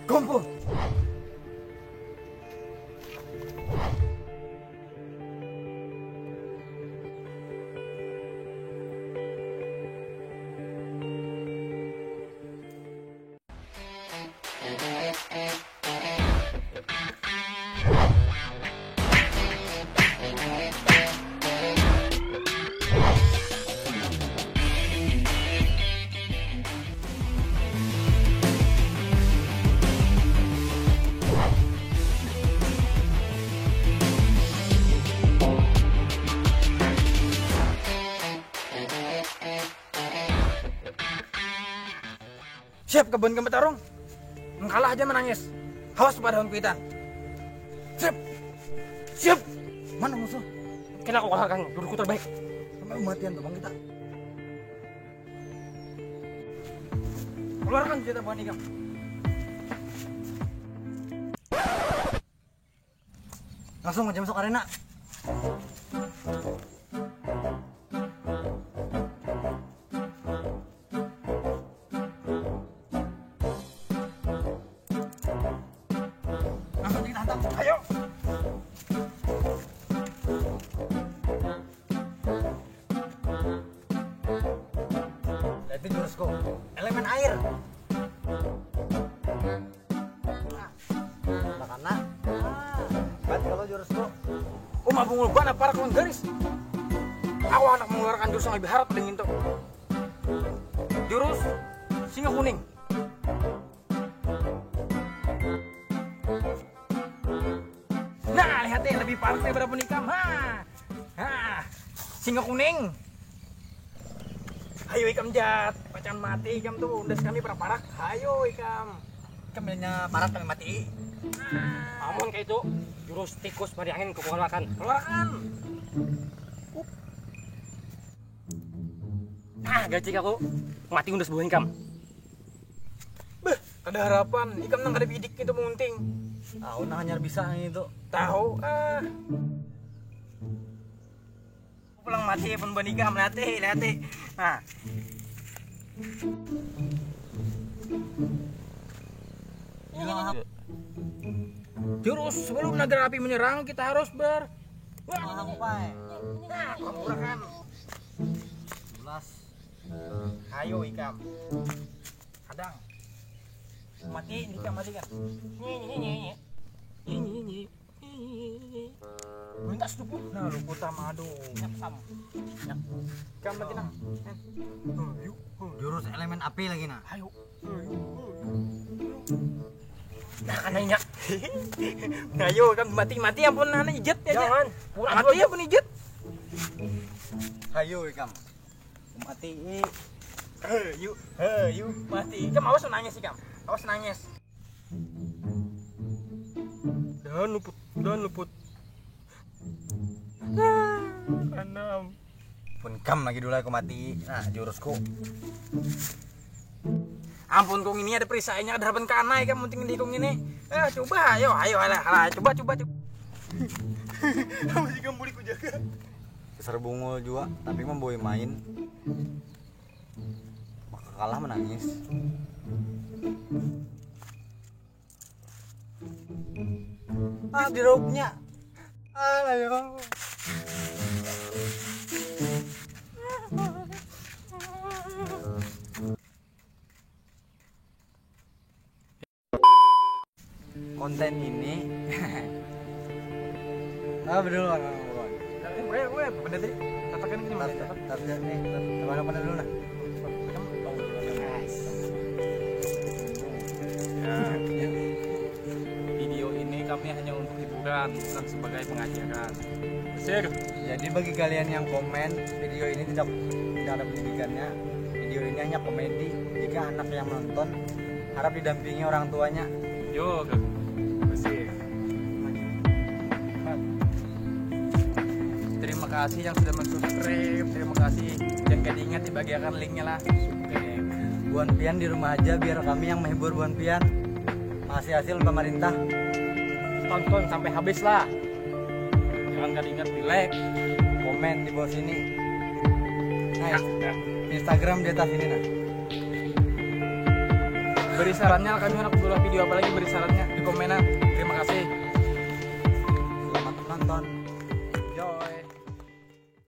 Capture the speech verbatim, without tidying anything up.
Kumpul. Siap kaban ka batarung. Nang kalah aja manangis. Haus padahun kuitan. Siap. Siap. Mana musuh? Kena aku kalahkan, dulurku terbaik. Sampai matian tuh bang kita. Keluarkan senjata buhan ikam. Langsung aja masuk arena. Langsung kita hantam. Ayo. Lihat jurusku. Elemen air. Nah, karena hebat kalau jurusku. Uma bungul bana parak lawan garis. Aku handak mengeluarkan jurus yang lebih harat dingin tuh. Jurus singa kuning. Nah, lihat deh, lebih parak daripada pun ikam. Ha. Ha. Singa kuning. Hayu ikam jat, pacan mati ikam tuh, undas kami parak-parak. Hayu ikam. Ikam bilanya parak kami mati. Amun kayak itu, jurus tikus mari angin keluarkan. Keluarkan. Ah, gacik aku. Mati undas buah ikam. Beh, kada harapan. Ikam nang kada bidik itu mengunting. Tahu nang hanyar bisa nang itu. Tahu ah. Pulang mati pun banikam, lihati, lihati. Nah. Jurus sebelum naga api menyerang kita harus ber. Wah, sampai. Nah, kurakan. Jelas. Ayo ikam. Hadang. Mati, ini ikam mati kan. Nyi nyi nyi nyi. Nyi nyi nyi. Lintas luput. Nah, luput sama aduh. Nyap sam. Nyap. Ikam lagi nah. Eh. Ayo. Jurus elemen api lagi nah. Ayo. Ayo. Nah, kanainya. Nah, ayo ikam mati mati ampun anak ijat aja. Jangan. Mati ampun ijat. Ayo ikam. Mati. Heh, yuk. Heh, yuk. Mati. Ikam awas nangis ikam. Awas nangis. Dan luput, dan luput. Ah, kanam. Pun kam lagi dulu aku mati. Nah, jurusku. Ampun kung ini ada perisainya ada harapan kanai kan penting di kung ini. Eh, coba ayo ayo alah alah coba coba coba. Kamu juga muliku jaga. Besar bungul juga tapi membawa main. Maka kalah menangis. Ah, dirobnya. Ah, ayo. Konten ini. Ah, betul, Bang. Gue, gue, bener tadi. Katakan ini masih Tapi, tapi nih, tapi mana pada dulu lah. Ya, ya. Video ini kami hanya untuk hiburan, bukan sebagai pengajaran. Sir. Jadi bagi kalian yang komen video ini tidak tidak ada pendidikannya, video ini hanya komedi. Jika anak yang menonton harap didampingi orang tuanya. Yo, bersih. Terima kasih yang sudah mensubscribe. Terima kasih. Dan gak diingat dibagiakan linknya lah. Oke. Buan pian di rumah aja biar kami yang menghibur buan pian. Masih hasil pemerintah. Tonton sampai habis lah. Jangan gak diingat di like, komen di bawah sini. Nah, ya. Instagram di atas ini nah. Beri sarannya, kami hendak buat video apa lagi, beri sarannya di komenan. Terima kasih. Selamat menonton.